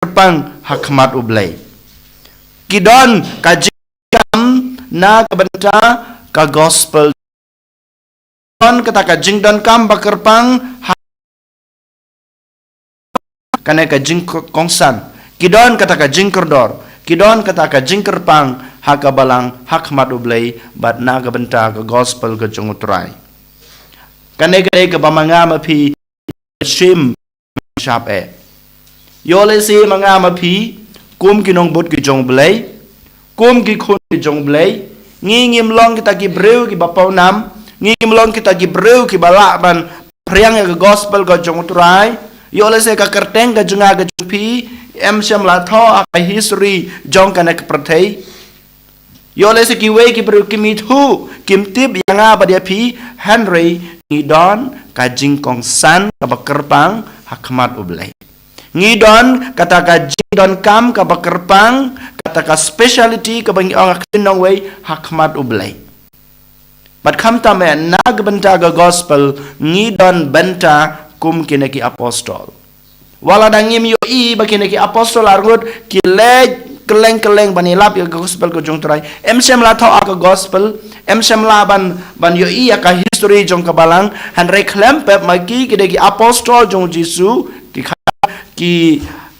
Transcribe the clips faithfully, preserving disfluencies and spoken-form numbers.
kyrpang ha khmat U Blei. Ki don ka jingkam na ka bynta ka gospel. Don kata ka jingdonkam ba kyrpang ha kane ka jingkongsan. Ki don kata ka jingkordor. Ki don kata ka jingkyrpang ha ka balang ha khmat U Blei bad na ka bynta ka gospel ka jong U Trai. Kane ka dei kaba ma nga ma phi shim shap eh. Ïoh lehse ma nga ma phi kum ki nongbud ki jong U Blei, kum ki khun ki jong U Blei, ngi ngim long kita ki briew kiba pawnam, ngi ngim long kita ki briew kiba lah ban phriang ïa ka gospel ka jong U Trai. Ïoh lehse ka kyrteng ka jong nga ka jong phi em shym la thoh ha ka history jong kane ka pyrthei. Ïoh lehse kiwei ki briew kim ithuh, kim tip ïa nga bad ïa phi, hynrei ngi don ka jingkongsan kaba kyrpang ha khmat U Blei. Ngi don kata ka jingdonkam kaba kyrpang, kata ka speciality kaba ngi ong ha ka ktien nongwei ha khmat U Blei. Bad khamtam eh na ka bynta ka gospel ngi don bynta kum kine ki apostol. Wat la da ngim ïohi ba kine ki apostol arngut ki leit kylleng kylleng ban ïalap ïa ka gospel ka jong U Trai, em shym la thoh ïa ka gospel, em shym la ban, ban ïohi ïa ka history jong ka balang, hynrei khlem pep ma ki ki dei ki apostol jong U Jisu, ki kha-, ki,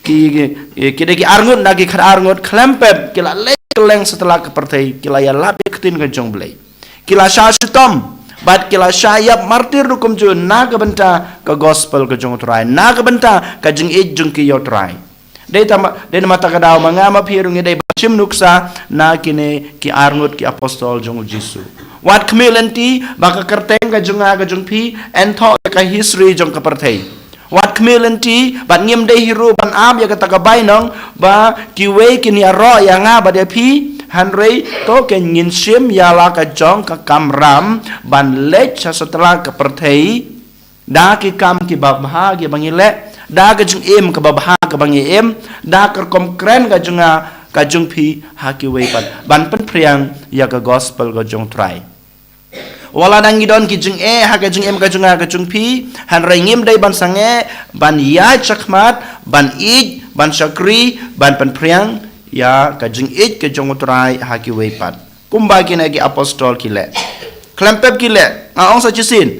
ki, ki, ki dei ki arngut na ki khat arngut, khlem pep ki la leit kylleng satlak ka pyrthei, ki la ïalap ïa ka ktien ka jong U Blei. Ki la shah shitom bad ki la shah ïap martir ruh kumjuh na ka bynta ka gospel ka jong U Trai, na ka bynta ka jingïeit jong ki ïa U Trai. Dei tang, dei namar kata ka daw ma nga ma phi ruh ngi dei ban shim nuksa na kine ki arngut ki apostol jong U Jisu. Wat khmih lynti ba ka kyrteng ka jong nga ka jong phi yn thoh ïa ka history jong ka pyrthei. Wat khmih lynti bad ngim dei hi ruh ban ap ïa kata ka bainong ba kiwei kin ïaroh ïa nga bad ïa phi, hynrei to kin ngin shim ïa la ka jong ka kamram ban leit sha satlak ka pyrthei da ki kam kiba bha kiba ngi leh, da ka jingim kaba bha kaba ngi im, da ka rukom kren ka jong nga ka jong phi ha kiwei pat ban pynphriang ïa ka gospel ka jong U Trai. Wat la da ngi don ki jingeh ha ka jingim ka jong nga ka jong phi, hynrei ngim dei ban sangeh ban ïaid shakhmat, ban ïeit, ban shakri, ban pynphriang ïa ka jingïeit ka jong U Trai ha kiwei pat. Kumba kine ki apostol ki leh. Khlem pep ki leh, nga ong sa shisien.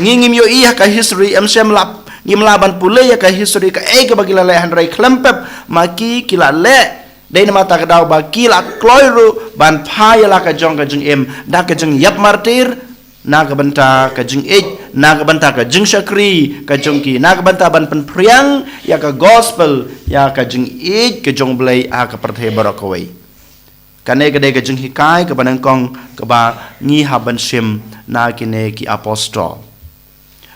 Ngi ngim ïohi ïa ka history, em shym la, ngim lah ban pule ïa ka history kaei kaba ki la leh, hynrei khlem pep ma ki ki la leh. Dei namar kata ka daw ba ki la kloi ruh ban phah ïa la ka jong ka jingim da ka jingïap martir na ka bynta ka jingïeit, na ka bynta ka jingshakri ka jong ki, na ka bynta ban pynphriang ïa ka gospel, ïa ka jingïeit ka jong U Blei ha ka pyrthei baroh kawei. Kane ka dei ka jinghikai kaba nyngkong kaba ngi hap ban shim na kine ki apostol.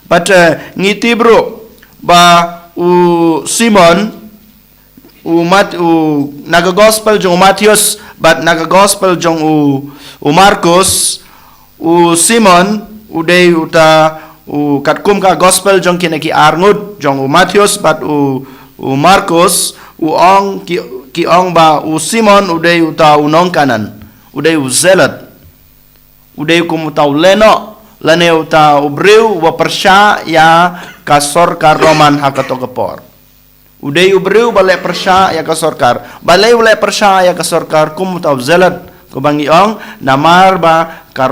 Bad, eh, ngi tip ruh ba u Simon, u Mat-, u, na ka gospel jong u Mathaios bad na ka gospel jong u, u Markos, u Simon u dei uta u, katkum ka gospel jong kine ki arngut jong u Mathaios bad u, u Markos, u ong ki, ki ong ba u Simon u dei uta u nong Kanaan, u dei u Zealot. U dei kum uta u lehnoh lane uta u briew uba pyrshah ïa ka sorkar Roman ha kato ka por. U dei u briew ba leh pyrshah ïa ka sorkar. Balei u leh pyrshah ïa ka sorkar kum uta u Zealot, kumba ngi ong, namar ba ka